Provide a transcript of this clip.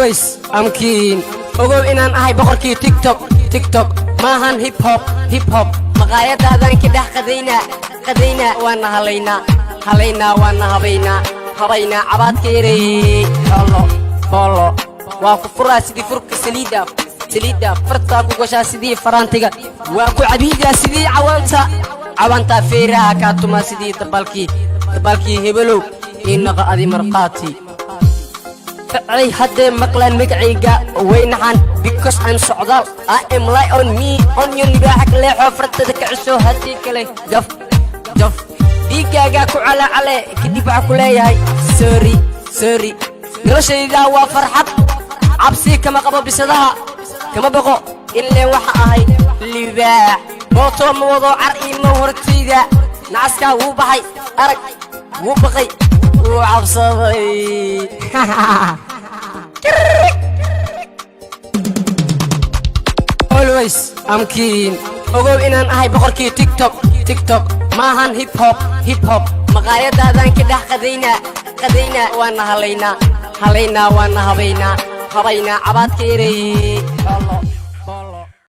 Always I'm king. Ogow inaan ahay boqorkii TikTok. TikTok maahan hip hop. Hip hop maqaayadaadan ka dhex qadaynaa, qadaynaa. Waana halaynaa, halaynaa, waana habaynaa, habaynaa. Cabaadka yareeyey xoolo boolo waa ku furaa sidii furka saliidda, saliidda. Fartaa ku gashaa sidii faraantiga, waa ku cabiidaa sidii cawaanta, cawaanta. Feeraha kaa tumaa sidii dabalkii, dabalkii. Hebelow, ii naqa adi markhaati. Ficay haddee maqlaan magacayga way naxaan, because I'm Socdaal. I am lion, me on your libaaxa. Kaleexoo fartada ka cesho, haddii kale jaf jaf dhiiggaagaa ku calacale. Kadib waxaa ku leeyahay sorry, sorry. Noloshayda waa farxad, cabsi kama qabo, bisadaha kama boqo, ileen waxa ahay libaax. Mooto ma wado, car iima hortayda. Nacaskaa wuu baxay, arag, wuu baqay, wuu cabsaday. Always I'm king. Ogow inaan ahay boqorkii TikTok. TikTok maahan hip hop. Hip hop maqaayadaadan ka dhex qadaynaa, qadaynaa. Waana halaynaa, halaynaa, waana habaynaa, habaynaa. Cabaadka yareeyey.